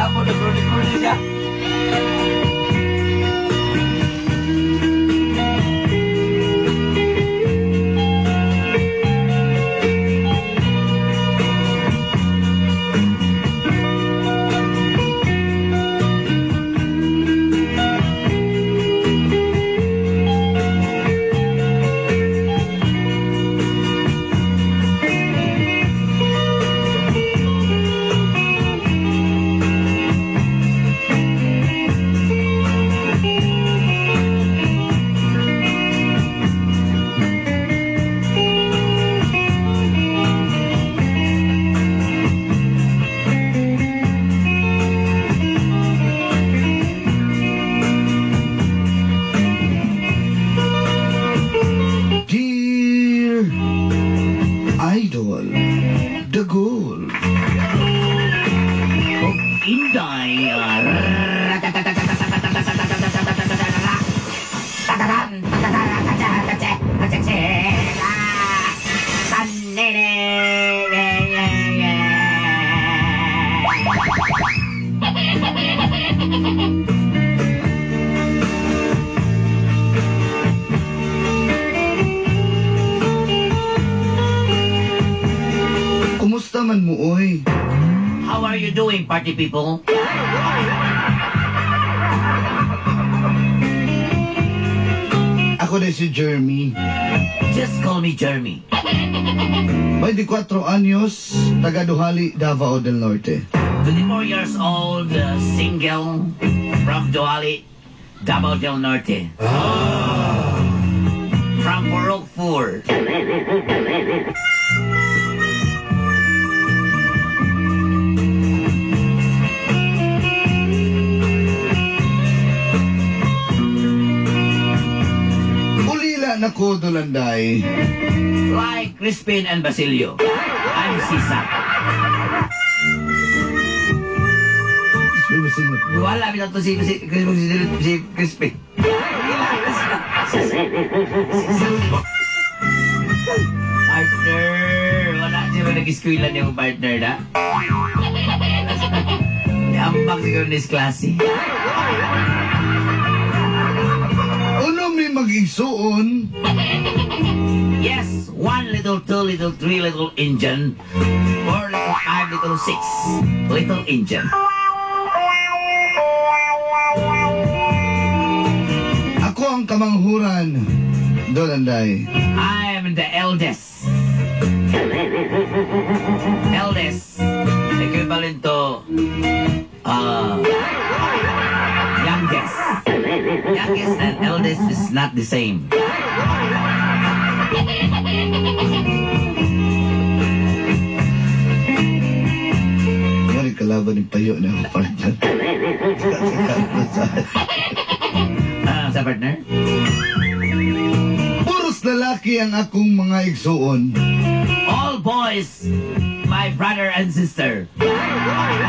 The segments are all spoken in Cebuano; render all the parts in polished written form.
Gapon na kurni siya. Dear Idol, the goal. Inday. Kumusta man mo, oy? How are you doing, party people? Ako na si Jeremy. Just call me Jeremy. 24 anyos, taga Duhali, Davao del Norte. 24 years old, single, from Duali, Davao del Norte. From Purok 4. Ulila na ko, Dolanday. Like Crispin and Basilio. I'm Sisa. Wala bitaw to si Crispin. Partner! Wala siya ba nag-eskwela niyong partner na? Ambak siguro ni klase. Uno may mag-igsuon. Yes, 1 little, 2 little, 3 little Indian, 4 little, 5 little, 6 little Indian. Ako ang kamanghuran, Dolanday. I'm the eldest. Eldest. Equivalent to youngest. Youngest and eldest is not the same. Mari kalaban ni payo na ako, partner. Sa partner? Puros lalaki ang akong mga igsuon. All boys, my brother and sister.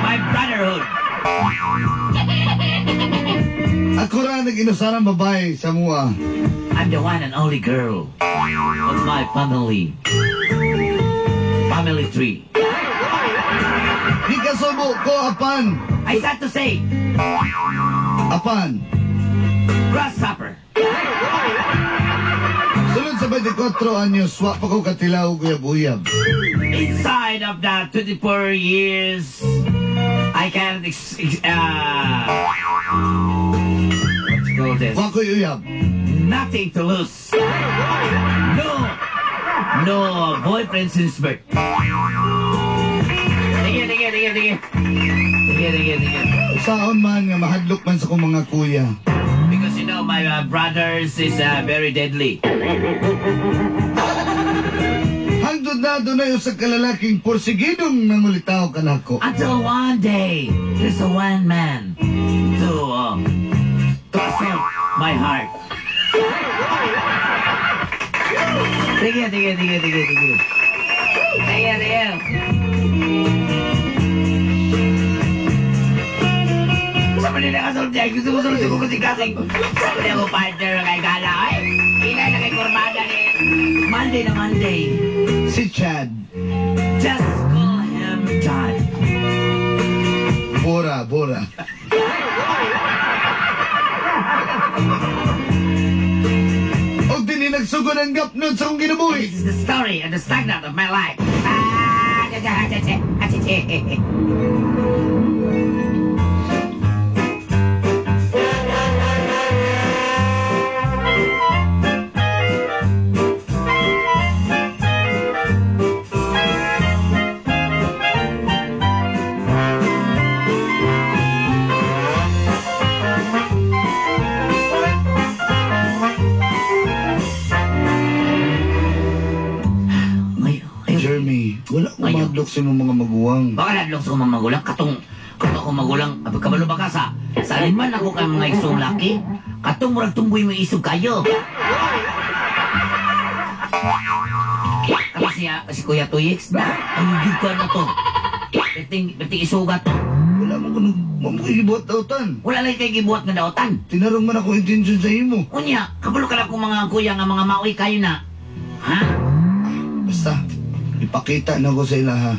My brotherhood. Ako ra nag-inusarang babae sa mua. I'm the one and only girl of my family. Family tree. Di kasubo ko apan. I sad to say, Apan. Grasshopper. Sunod sa 24 anyos, wa pa ko katilaw guyab-uyab. Inside of that 24 years, I can what you call this? Wa ko'y uyab. Nothing to lose. No boyfriend since birth. Sige, sige, sige, sige. Sige, sige, sige. Saon man nga mahadlok man sa akong mga kuya. Because you know, my brothers is very deadly. Hangtod na dunay usa ka lalaking porsigidong nangulitaw kanako. Until one day, there's a one man to assault my heart. Sige, sige, sige, sige, sige. Sige, sige. Sa manila ka sulti, gusto ko sulti ko kasi kasing. Sabi niya ko partner kay Gala. Ay, ilay na kay Kurmada ni. Monday na Monday. Si Chad. Just call him Chad. Borab. Labo ra. O dini nagsugod ang gapnod sa akong kinabuhi. This is the story of the stagnant of my life. Ah, cha, cha, cha, cha, ah, cha, cha. Ngayon, ayun. Jeremy, wala akong Ayaw. madlok sa imong mga maguwang. Baka nadlok sa akong mga magulang, katong akong magulang, abi kabalo ba ka sa liman ako kay mga isong laki, katong murag tumboy mo isog kayo. Tapos siya, si Kuya Tuyix, na, ay yun ka na to. Perting isuga to. Wala mo kuno, mamukigibuhat dautan. Wala lang kay gibuhat nga dautan. Tinarong man ako intensyon sa imo. Unya, kabalo ka na akong mga kuya nga mga maoy kayo na. Ha? Basta, ipakita na ko sa ila ha.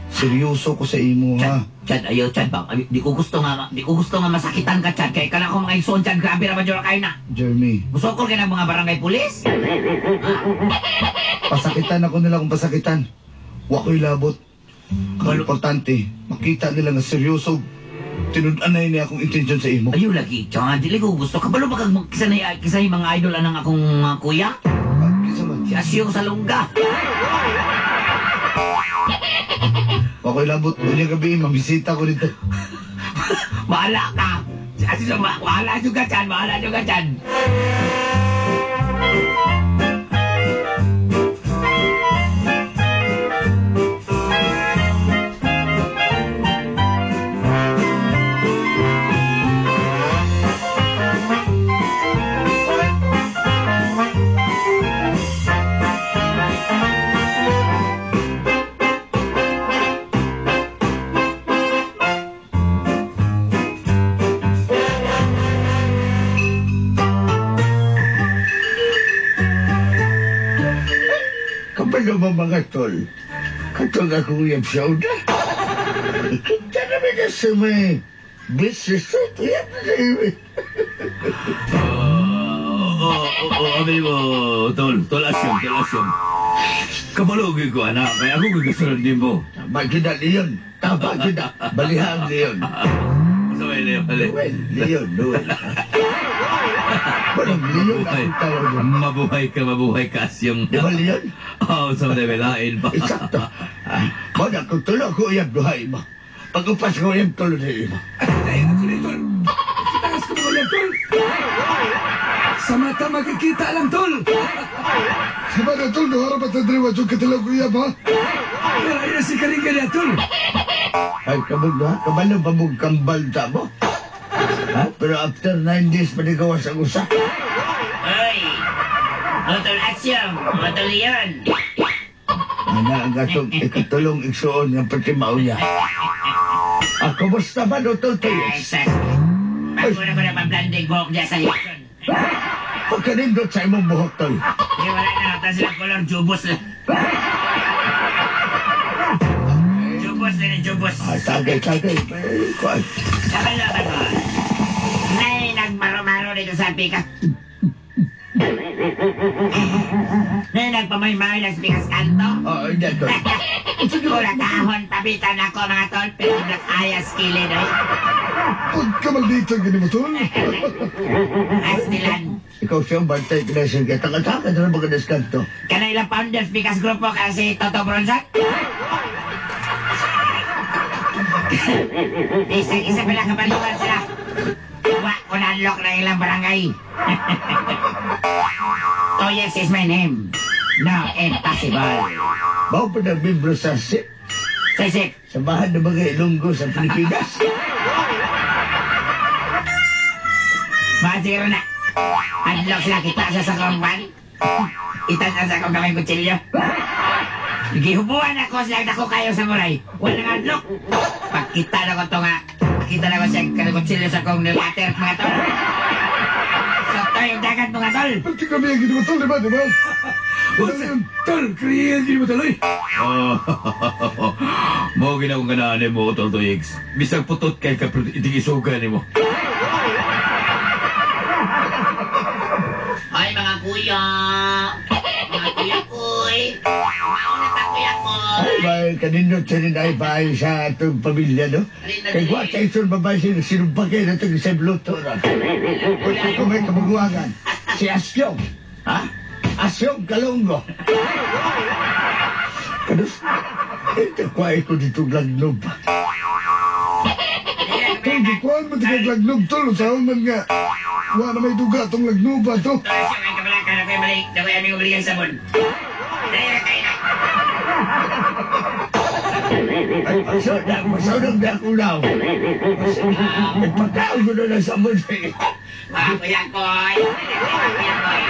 Seryoso ko sa imo ha. Chad, ayaw Chad ba? Ay, di ko gusto nga masakitan ka Chad. Kay kana ko mga igsoon Chad, grabe ra ba jud kayo na. Jeremy, Musokol kay ng mga barangay pulis? pasakitan ako nila kung pasakitan. Wa ko'y labot. Ang importante, makita nila nga seryoso. Tinud-anay niya akong intensyon sa imo. Ayaw lagi, Chad, dili ko gusto. Kabalo ba kag kisa mga idol anang akong mga kuya? Ah, kinsa man? Si Asyong Salungga. Wa ko'y labot. Unya gabi, mamisita ko dito. Bahala ka. Si Asyong, bahala juga Chad, bahala juga Chad. Kapag ba mga tol, katong akong uyab sa una. Kita naman na sa may business to, uyab na sa iyo. Oo, abi mo, tol, tol asyong. Kabalugin ko, anak, kaya ako gagasunod din mo. Tama kita, Leon. Tama kita. Balihang Leon. Sabay, Leon, bali. Noel, Leon, Noel. Parang Leon akong tawag mo. Mabuhay ka, asyong. Di ba Leon? Oo, sa mga belain pa. Eksakto. Muna, kung tulo ko uyab duhay mo. Pag-upas ko uyab tulo na imo. Ay, ako na, tol. Taas ko mga yan, tol. Sa mata makikita lang, tol. Sa ba na tol, duha ra pa sa diri, wa jud ka tilaw ko iyab ha? Pero ayun na si Karinga niya, tol. Ay, kabog na, kabalo pa mong kambal ta mo. Ha? Pero after 9 days, manigawas ang usa. Oy! Utol Asyong, Utol Leon. Ana ang atong ikatulong igsuon nga pati mauya. Ah, kumusta ba no, tol Ay, Toyos? sas. Bago na ko na pablanding buhok niya sa Houston. Pagkanindot sa imong buhok, tol. Di wala na, tapos sila color jubos na. Jubos na ni jubos. Ay, tagay, tagay. Ay, kuwan. Kabalo ba ko? May nagmaro-maro dito sa pikas. May nagpamay-may lang sa pikas kanto. Oo, hindi, tol. Kulatahon, pabitan ako mga tol, pero black ayas kilid, oy. Pagkamaldita gini mo tol. Astilan. Ikaw siyang bantay ka na siya. Taka-taka na mga diskanto. Kana ilang founders pikas grupo kasi Toto Bronson? Isa-isa pala kabaluan sila. Wa ko na-unlock na ilang barangay. Toyes is my name. No, impossible. Bao pa nagmembro sa SIP, Sisip, Samahan ng mga Ilonggo sa Pilipinas. Masiro na. Unlock sila kita sa sakong van. Itan sa akong kamay kutsilyo. Gihubuan ako sila dako kayo samurai. Walang unlock. Pagkita na ko to nga. Pakita na ko siya kutsilyo sa akong nilater mga tol. So to yung dagat mga tol. Pati kami ang gini mo tol, di ba, di ba? Tol, kriya gini mo, tol, oy. Oh, Mo ginawang ganaan mo, Tol Toyix. Bisag putot kay ka, pero iting isuga ni mo. Ay, mga kuya! Mga kuya koy! Mauna ta, kuya koy! Ay, bay, kanindot sa rin ay bahay sa atong pamilya, no? Kay wa sa isang babae sinumpagay na itong isang luto na. Kung ko may kabaguangan, Si Asyong, ha? Asyong Kalunggo. Kanus, ito kuhay ko dito lagnob. Tol, gikuan mo tigag lagnob, tol. Saan man nga, wa na may duga tong lagnob ba to? Tol Asyong, ay kabalaka na kuya balik. Na kuya amigo balikan sabon. Dali na kayo na. Ay, masunod na ako now. Ay, pagkaon ko na ng sabon. Mga kuya koy! Mga kuya koy!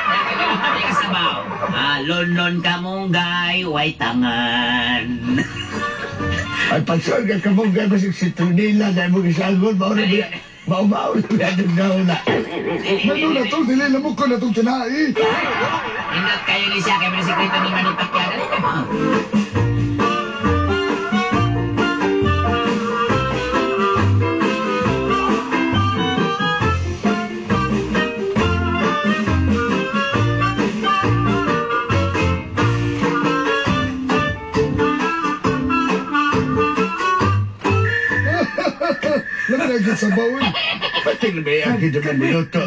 Nakagawa ka sabaw. Lonon kamunggay, way tangan. Ay, pagsunod ka kamungay, basig si Trinila na imong isangon, mauna biya. Maumaw na biya itong nauna. Ano na, tol, dili na mo ko na tong tinai. Hindot kayo ni siya, kay mga sekreto ni Manny Pacquiao. Dali na mo. Lagay sa bawin. Pating na ba ang kita ng minuto?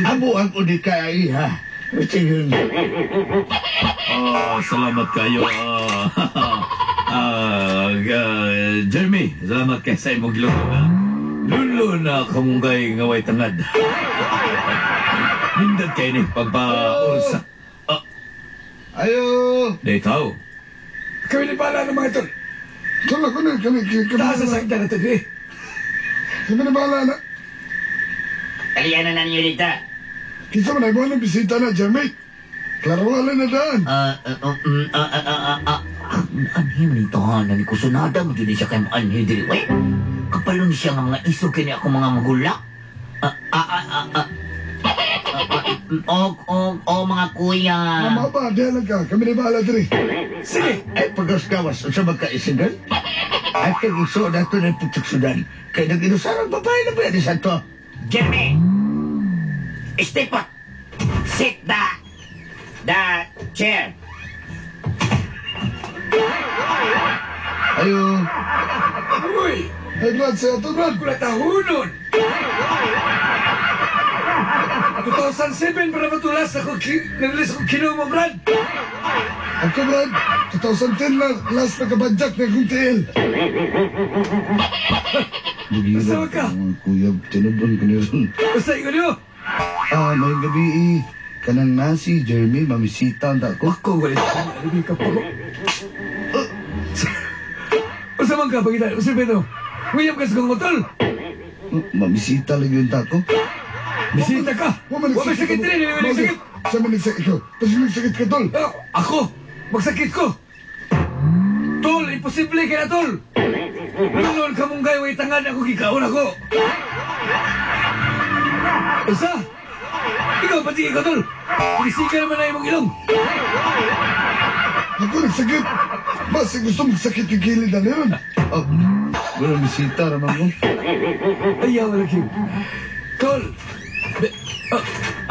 Amo ang unika iha. Pating Oh, salamat kayo. Jeremy, salamat kay sa imong giluto. Lulo na kamunggay nga way tangad. Nindot kayo ni pagpa-ulsa. Ayo. Di tao. Kami ni bala ng mga tol. Tol, ako na, kami Taas sa sakta na to, eh. Kami na bahala na. Talian na ninyo dito. Kinsa man ay mo ng bisita na, Jeremy. Klaro wala na daan. Anhi man ito ha, ni kusunada mo dyan siya kay anhi diri. Uy, kapalon siya nga mga isog kini ako mga magulak. Og, mga kuya. Mama ba, diyan lang ka. Kami na bahala diri. Sige! Ay, pagkas-gawas, sa magkaisigan. Ay, pag-iso na ito ng putsuksudan. Kaya nag-inusarang babae na ba yan sa to? Jeremy! Stay put! Sit the chair. Ayo. Uy! Ay, Brad, sa ato, Brad. Kula tahunon! 2007 para matulas ako, nag-release ako kinuha mo, Brad! Ako, Brad, 2010 na, last na kabadyak na akong tiil. Basta ka. Kuya, tinudon ko ni ron. Basta ikaw niyo! May gabi eh. Kanang nasi, Jeremy, mamisita ang dako. Ako, wala siya. Ano ka po? Usa man ka, pagita. Usa Pedro. William ka sa kong motor. Mamisita lagi yung dako. Bisita ka. Wa man Wa may sakit rin. Wa may sakit. Sa man nagsakit ko. Tapos nagsakit ka, tol. Ako. Magsakit ko. Tol, imposible ka na, tol. Noon ka mong gayo, tangan ako, gikaon ako. Usa. Ikaw, pati ikaw, tol. Isika naman na imong ilong. Ako nagsakit. Basta gusto magsakit yung kilid na meron. Oh, wala bisita naman ko. Ayaw, lagi. Tol.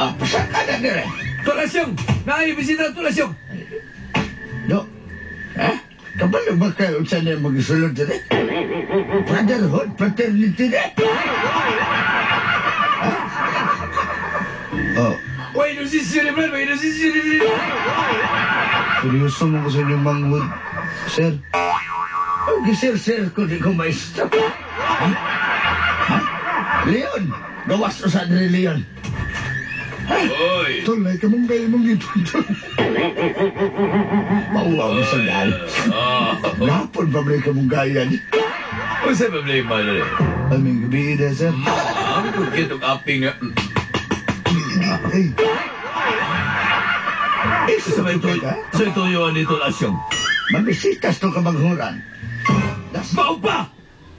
Pasang ka na dire. Tol Asyong. Naay, bisita, Tol Asyong. No. Ha? Kabalo ba kayo sa na magsulod dire? Brotherhood, fraternity dire. Oh, Why no sisyo ni Brad? Why no sisyo ni seryoso mo ko sa inyong manghud, sir. Ang gisir-sir ko di ko maestro. Ha? Ha? Leon! Gawas o sa ni Leon. Oy! Tol, ay kamong kayo mong ipon, tol. Mauwaw mo sa dahil. Napon pa ba kamong gaya ni? Usa problema dali. Ay, may gabi na, sir. Ang kukit og aping nga. Ay, Sa may sa tuyo ni Tol Asyong. Mabisitas to kamanghuran. Mao pa!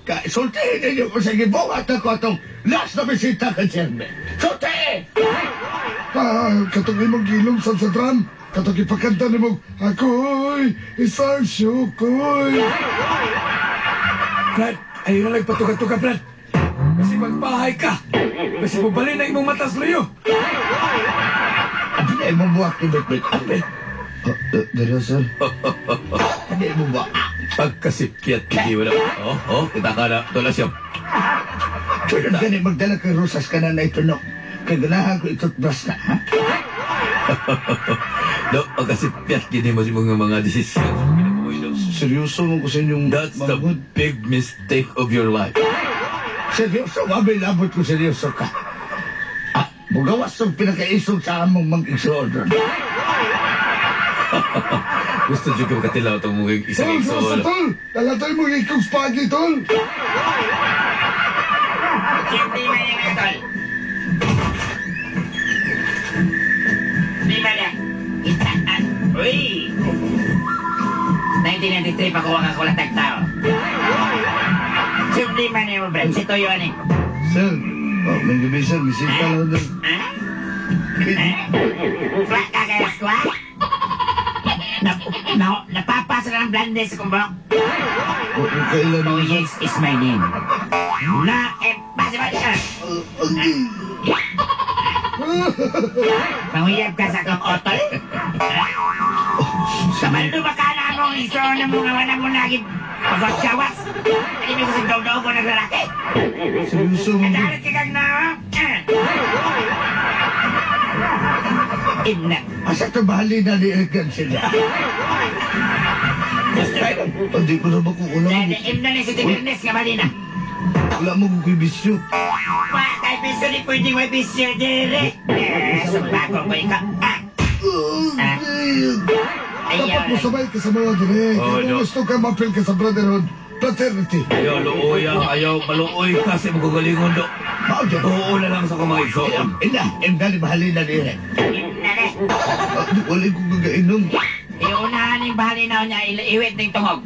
Ka, sultihin ninyo kung sa gibuhat ako atong last na bisita ka, Jeremy. Sultihin! Katong imong gilom sa drum. Katong ipakanta ni mong, ako'y isang syukoy. Brad, ayaw na lang patuka-tuka, Brad. Kasi magpahay ka. Kasi bubali na imong matas, Leo. Abi na imong buwak ni Bert. Abi. Dara, sir. Abi imong buwak. Pagkasipyat, hindi mo na. Oh, oh, kita ka na. Tol Asyong. Sunod gani magdala kay rosas ka na na itunok. Kay ganahan ko itutbrush na, ha? Do, pagkasipyat, gini mo si mga desisyon. Kinabuhi, do. Seryoso mo ko sa inyong That's the manghod. big mistake of your life. Seryoso, abi labot ko seryoso ka. Ah, mugawas ang pinakaisog sa among mag-igsoon. Gusto dyan ka makatilaw itong mga isang Tol, sa igsoon. tol! Dala tayo mo ikong spaghetti, tol! Hindi man yung mga tol. Di ba na? Itaan. Uy! 1993 pa kuha ka kulatag tao. Siyempre man yung brad. Si Toyo ani. Sir, oh, may gabi, sir. Misita lang doon. Ha? Ha? Wa ka kaya kwa? Na, na, napapasa na ng blande sa kumbok. O, kailan Oh, mo, sir? yes is my name. Na, impossible ka. Manguyab ka sa akong otol? Sa ba ka na akong iso na mga wala mo lagi pagwatsawas? Hindi mo kasi daw-daw ko naglalaki. Seryoso mo. Kadalit ka kang na, Imna. Asa ito bahali na ni Eric sila. Hindi ko na ba kung wala mo. Imna ni si Tibernes nga malina. Wala mo kung bisyo. Wa kay piso ni pwedeng may bisyo dire. Eh, sumbako ko ikaw. Ah! Ah. Dapat mo sabay ka sa mga dire. Oh, Kung no. gusto ka mapil ka sa brotherhood, fraternity. Ayaw, luoy ah. Ayaw, maluoy ka sa imong kagalingon, do. Mao dyan. Oo na lang sa akong mga igsoon. Ina, imna ni bahali na ni Eric. Imna ni. Ah, di, wala ko gagainom. Iunahan yung bahali na niya, iwit ng tungog.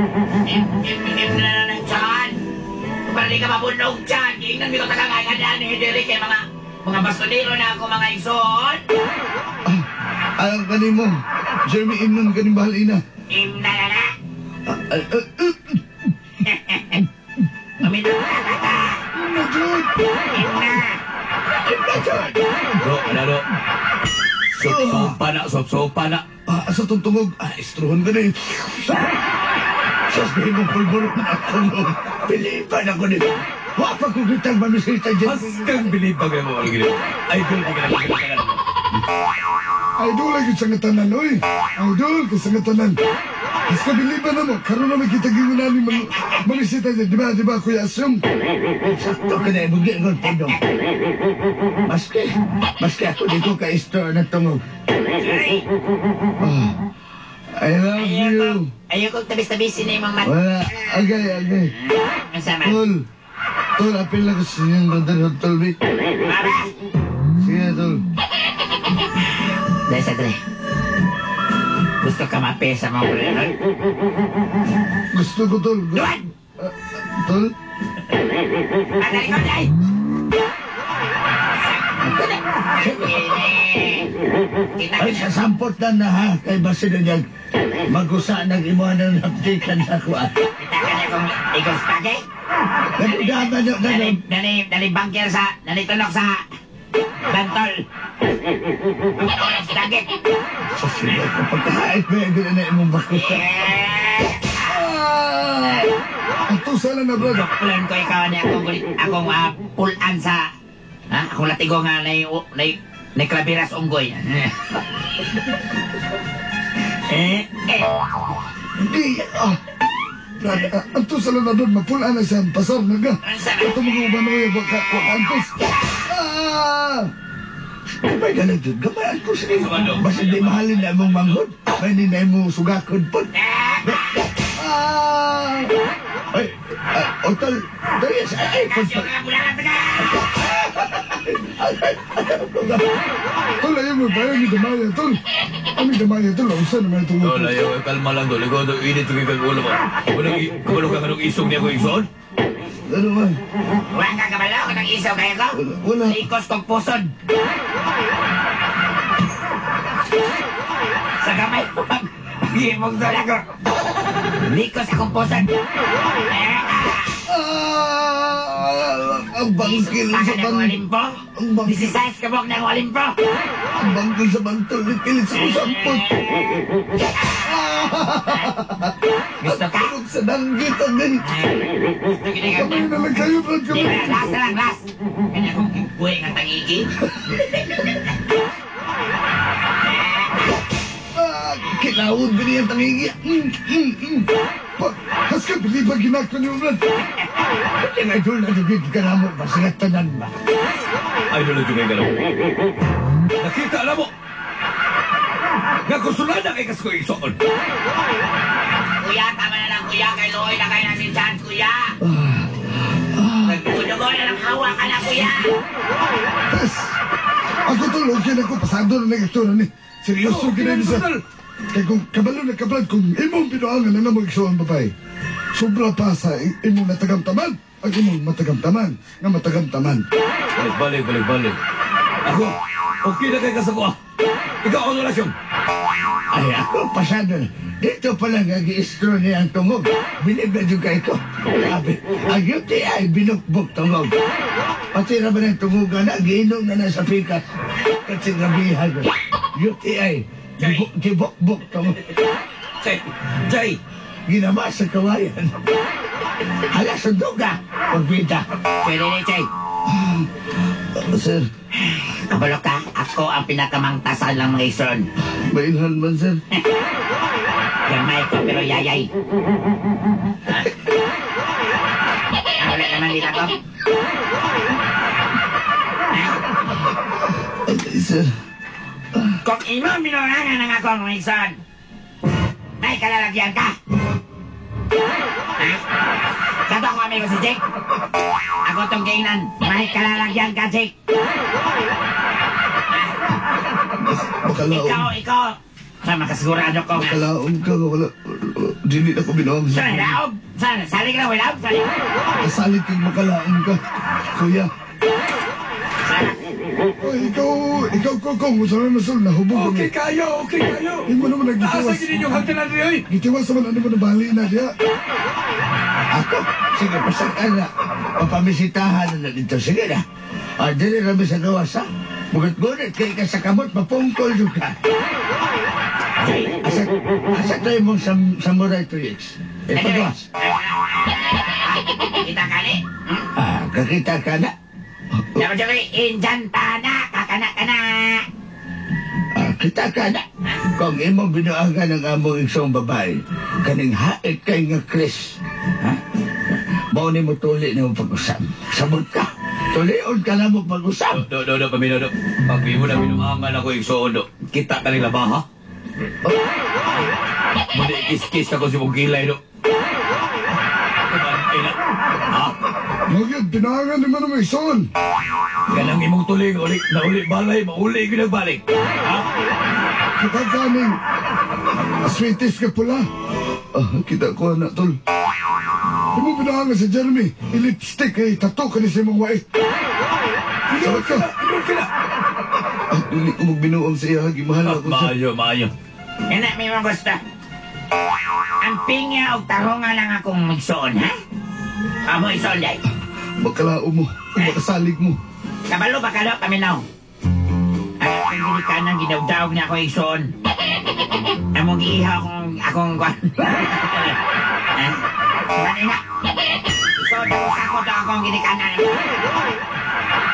Im na na ng tiyan. Para di ka mabunog tiyan. Giingnan mi ko tagangagadaan ni Derek kay mga bastonero na ako mga igsoon. Ah, alam ka ni mo. Jeremy, imnon ka ni bahalina. Imna na na. Ah, ah, ah, ah. Uminom ka kata. Imna, Jud! Imna. Imna dyan. Do, ano, do. Sop-sopa na, sop-sopa na. Ah, asa tong tungog? Ah, istrohon ka na eh. Sus, may mong pulburo na ako no. Pilipan ako nito. Wa pa ko kitang mamisita dyan. Hastang bilibag mo, ano gini. Idol, di ka na magkakatagan. Idol lagi sa nga tanan, oy! Idol ka sa nga tanan. Mas kabiliban na mo, karon na may kita gingunan ni mamisita dyan. Di ba, di ba, Kuya Asyong? Sakto ka na imong giingon pundong. Maski ako di ko ka-store ng tungog. Ay, Ah, I love ayoko. you. Ayoko tabis-tabisin na yung mga mat. Wala. Agay, agay. Ang sama. Tol. Tol, apil lang ko sa inyong brotherhood, tol. Bi. Mara. Sige, tol. Dahil sa dre. Gusto ka mapesa mga brotherhood? Gusto ko, tol. Duwan! Ah, tol? Atari ko, day! Kita Ay, sa sampot na na ha, kay basin na niyag magusa ng imo ng naptikan sa kuha. Kita ka niya kung ikaw spagay? Ganun na, Dali, dali, dali bangker sa, dali tunok sa bantol. Oras dagit. Sa sige ko, pagkahait mo yung na imong bakusa. Eh, Ang tusa lang na, brother. Duklan ko ikaw ni akong akong pulan sa ha, akong latigo nga nay nay nay klabiras unggoy. Eh, eh. Di, ah. Brad, ah, ang tusa lang na, brad. Mapula na siya. Pasar na ka. Ito mga uban mo yung waka, waka antos. Ah! Gamay na lang dyan, gamay ang tusa niyo. Basin di mahalin na imong manghod, may ni na imong sugakod po. Ah! Ay, ay, otol, tol, yes, ay, ay, Kasyo nga bulangan taga. ay, ay, ay, Tol, ayaw mo tayo ni Damaya, tol. Ami Damaya, tol. Usa naman itong Tol, ayaw, kalma lang, tol. Ikaw, do, init yung kag ulo mo. Walang, kabalo ka kanong isog niya ko igsoon? Ano man? Wa ka kabalo kanang isaw kayo ko. Wala. Wala. Likos kog puson. Sa gamay. Gimugso na ko. Likos akong pusan. Ah, ang bangkil sa Baka na bang... akong alimpo. Ang bangkil, 16 kabok na akong alimpo. ang bangkil sa bangtol. Pilit sa usampot. Gusto ka? Tulog sa danggit ang gay. Kamay na lang kayo, Brad. Di Kamay. ba, last na lang, last. Kanya akong buhay nga tangigi. Ah, kilawod ba niya ang tangigi? Haska, bilibag ginako niyo, Brad. Yung idol na dugid ka na mo, basta tanan ba? Idol na jugay ka na mo. Nakita na mo! Nga kusulada kay kasko igsoon. Kuya, tama na lang, kuya. Kay Loy na kayo na si Chan, kuya. Nagdudugo na lang hawa ka na, kuya. Yes. Ako tol, okay na ko. Pasado na nag-aktora ni. Seryoso Okay ginay na, sa... tol. Kay kung kabalo na ka, Brad, kung imong binuangan na namang igsuon babae, sobra pa sa imong natagamtaman. Ang imong matagamtaman, nga matagamtaman. Balik, balik, balik, balik. Ako, okay na kay kasako ah. Ikaw, ano na siyang? Ay, ako, pasado na. Dito pa lang nag-i-straw niya ang tungog. Bilib na juga ito. Sabi, ang UTI binukbok tungog. Pati na ba ng tungogan na, giinom na na sa pikas. Kasi grabihan. UTI, gibukbok tungog. Jay, Jay, Ginama sa kawayan. Hala, sundog ka. Pagbida. Pwede ni, Chay. Sir, Kabalo ka, ako ang pinakamangtasal ng mga ison. mainhan man, sir. Gamay ko pero yayay. Ha? Ah, wala naman dito to. Okay, sir. Kung imong binuangan ang akong mga ison, may kalalagyan ka. Ha? Kato ako amigo si Jake. Ako tong giingnan, may kalalagyan ka, Jake. Makalaom. Ikaw, ikaw. Sa makasigurado ko nga. Makalaom ka nga wala. Dili na ko binuang Sa sa... laob. Sa salig na, wala. Salig. Kasalit kang makalaom ka, kuya. Sa Oy, ikaw ko kung sa may masol na hubog. okay kayo, okay kayo. Imo naman Naasa nagitiwas. gini yung hagdanan rin, oy. Gitiwas naman ano mo na bali na diya. Ako, sige, pasakan na. Papamisitahan na dito. Sige na. Ah, dili rami sa gawas, ha? Bugat-gunit kay ka sa kamot, mapungkol yun ka. Asa tayo mong samurai 2X? Eh, pagawas. Kita kali. Ah, kakita ka na. Dapat siya injan na, kakana ka na. Ah, kita ka na. Kung imong binuangan ang among isang babae, kaning hait kay nga Chris. Ha? Mao ni mo tuli na mo pag-usap. Sabot ka. Tulion ka na mo pag-usap. Do, do, do, pamino, do. Pag mo na binuangan ako igsoon, do. Kita ka nila ba, ha? Muli, kiss-kiss ako si mong kilay, do. Ay na. Ha? Magyod, binuangan ni mo na may ison. Ganang imong tuling, uli, nauli balay, mauli, ginagbalik. Ha? Kita kaning sweeties ka pula. Ah, kita ko na, tol. Imo binuangan si Jeremy. I-lipstick ay tattoo ka ni sa imong wait. Sabot ka. Idol ka na. Ah, dili ko magbinuang sa iya. Gimahal ako, sir. Maayo, maayo. Yan na, may mga gusto. Ang pinya og tarungan lang akong magsuon, ha? Amo isuon day. Makalaom mo. Makasalig mo. Kabalo ba kalo, paminaw? Ang akong ginikanan, ginawdawag niya ako isuon. Among giihaw akong kwan. Ha? Manina. Isuon ako sakot akong ginikanan.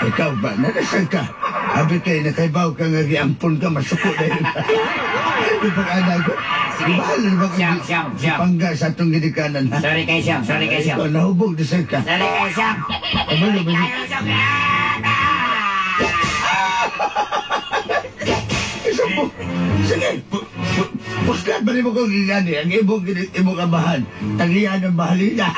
Ikaw ba? Nanasan ka? Abi kay nakaibaw ka nga giampon ka, masuko na yun. Ay, pag-ana ko. Sige. Bahala na ba Siyam, siyam, siyam. Pangga sa atong ginikanan, ha? Sorry kay Siyam, sorry kay Siyam. Ikaw, nahubog na sir ka. Sorry kay Siyam. Kabalo ba Kayo, Siyam. Isa po. Sige. Puslan ba mo kong gigani? Ang imong amahan. Tagiyan ang bahalina.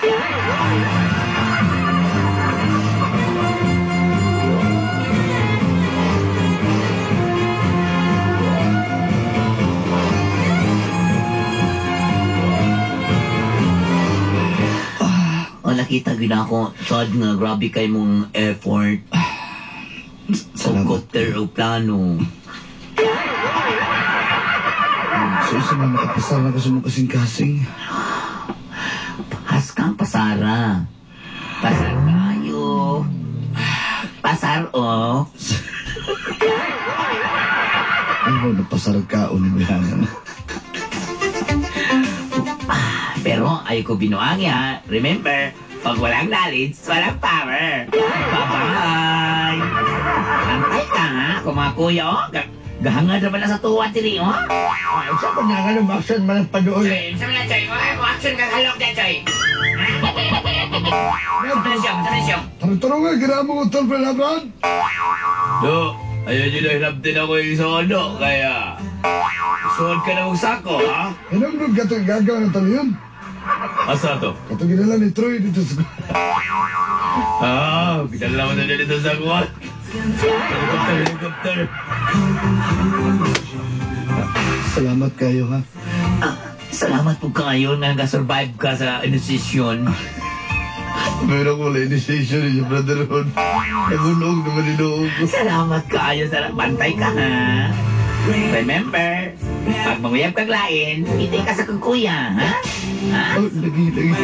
Oh, nakita gyud ako, Chad, nga grabe kay mong effort. Salamat. Helicopter o plano. So isa man nakapasar na ko sa mong kasing-kasing. Haskang pasara. Pasar kayo. Pasar, oh. Ano, napasar ka o ni. Pero ay ko binuang ya. Remember, pag walang knowledge, walang power. Bye-bye! Antay ka, ha? Kung mga kuya, oh. Gahangad naman na sa tuwa, diri, oh. Ay, sa ko na nga action man ang paduol. Choy, sa mga Choy, mo action kang halok dyan, Choy. Sa na siya. Tarong-tarong nga, ginamo ko tol, Brad Abraham. Do, ayaw nyo na hilabtin ako yung isuod, do. Kaya, isuod ka na mong sako, ha? Hinamnog ka itong gagawa ng taliyon. Asa to? Katong ginala ni Troy dito sa. Ah, kita naman na dito sa kuwan. Helicopter, helicopter. Salamat kayo, ha? Ah, salamat po kayo na nag-survive ka sa initiation. Meron ko wala initiation ninyo, brotherhood. Nagunog naman inuog ko. Salamat kayo. Salamat. Bantay ka, ha? Remember, pag manguyab kag lain, hindi ka sa kang kuya, ha? Ha? Oh, lagi, lagi.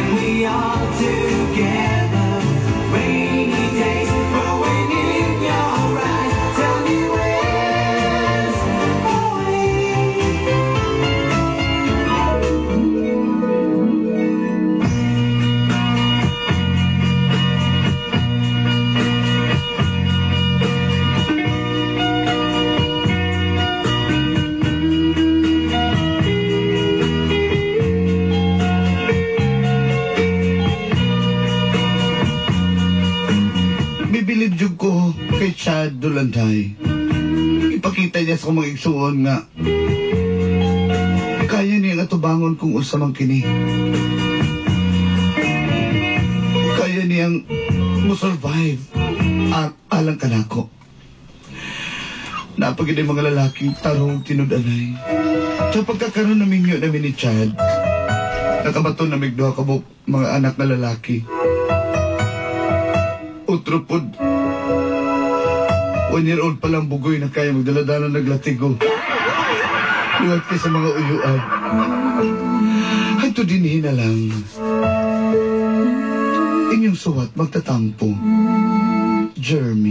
Bibilib jud ko kay Chad Dulanday. Ipakita niya sa akong mga igsuon nga kaya niya nga tubangon kung unsa man kini. Kaya niyang mo-survive alang kanako. Napagid ang mga lalaking tarong tinud-anay. Sa pagkakaroon na minyo namin ni Chad, nakabato na duha ka buok mga anak na lalaki. Otro pod, 1 year old pa lang bugoy na kaya magdala-dala naglatigo. Liwat kay sa mga uyuan. Hanto dinhi na lang. Inyong suwat magtatampo. Jeremy.